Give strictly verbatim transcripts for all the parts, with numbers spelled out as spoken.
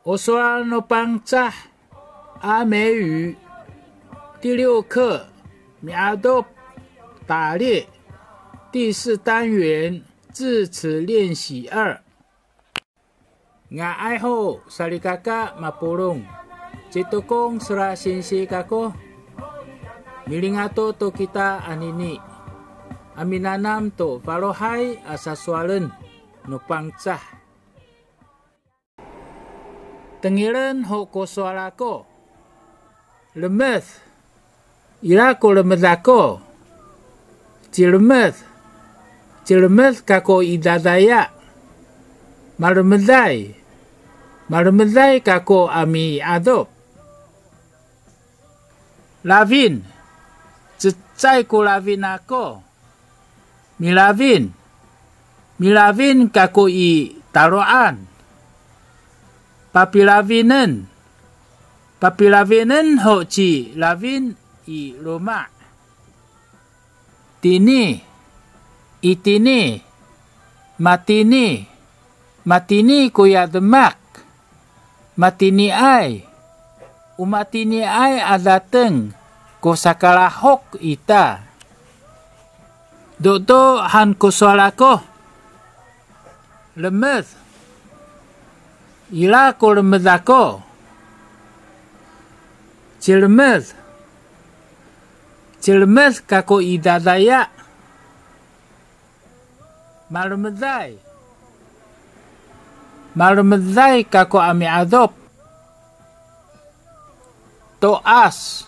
O sowal no Pangcah a 美语 第六课 mi'adop 打猎 第四单元字词练习二。Nga'ay ho salikaka mapolong, ci Tokong Sera singsi kako. Milingato to kita anini a minanam to falohay a sasowalen no Pangcah. Tengilen ho ko sowal ako. Lemed. Ira ko lemed ako. Cilemed. Cilemed kako i dadaya. Malemeday. Malemeday kako a mi'adop. Lafin. Cecay ko lafin ako. Milafin. Milafin kako i talo'an. Papilafinen. Papilafinen ho ci lafin i loma'. Tini. Itini. Matini. Matini koya demak. Matiniay. O matiniay a dateng ko sakalahok ita. Dodo han ko sowal ako. Lemed. Ira ko lemed ako. Cilemed. Cilemed kako i dadaya. Malemeday. Malemeday kako a mi'adop. To'as.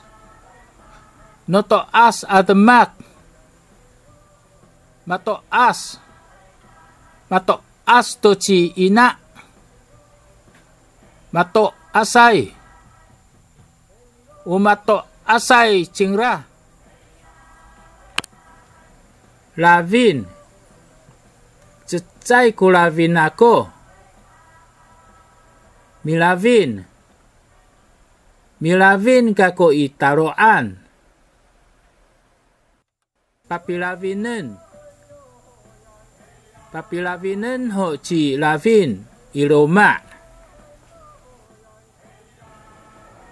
No to'as a demak. Mato'as. Mato'as to ci ina. Mato'asay. O mato'asay cingra. Lafin. Cecay ko lafin ako. Milafin. Milafin kako i talo'an. Papilafinen. Papilafinen ho ci lafin i loma'.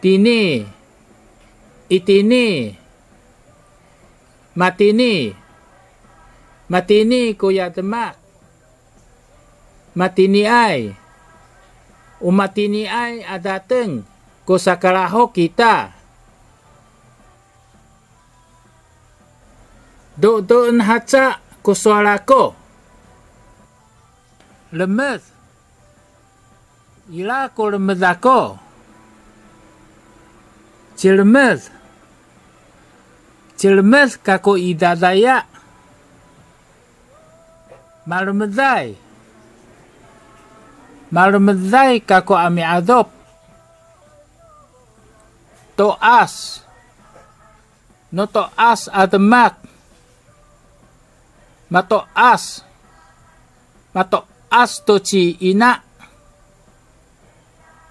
Tini. Itini. Matini. Matini koya demak. Matiniay. O matiniay a dateng ko sakalahok kita. Dodoen haca ko sowal ako. Lemed. Ira ko lemed ako. Cilemed. Cilemed kako i dadaya. Malemeday. Malemeday kako a mi'adop. To'as. No to'as a demak. Mato'as. Mato'as to ci ina.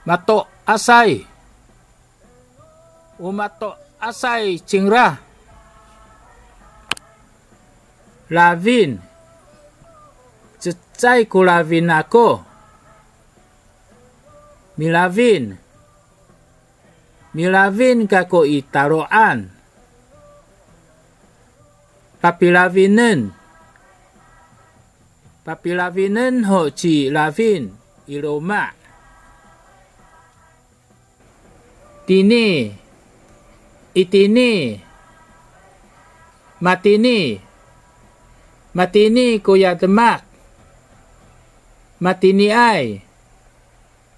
Mato'asay. O mato'asay cingra. Lafin. Cecay ko lafin ako. Milafin. Milafin kako i talo'an. Papilafinen. Papilafinen ho ci lafin i loma'. Tini. Itini. Matini. Matini koya demak. Matiniay.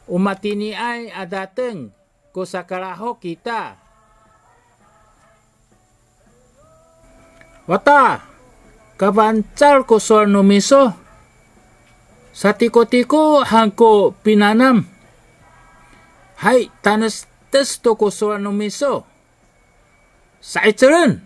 O matiniay a dateng ko sakalahok kita. Wata, kafangcal ko sowal no miso. Satikotiko han ko pinanam. Hay, tanestes to ko sowal no miso. Sa'icelen,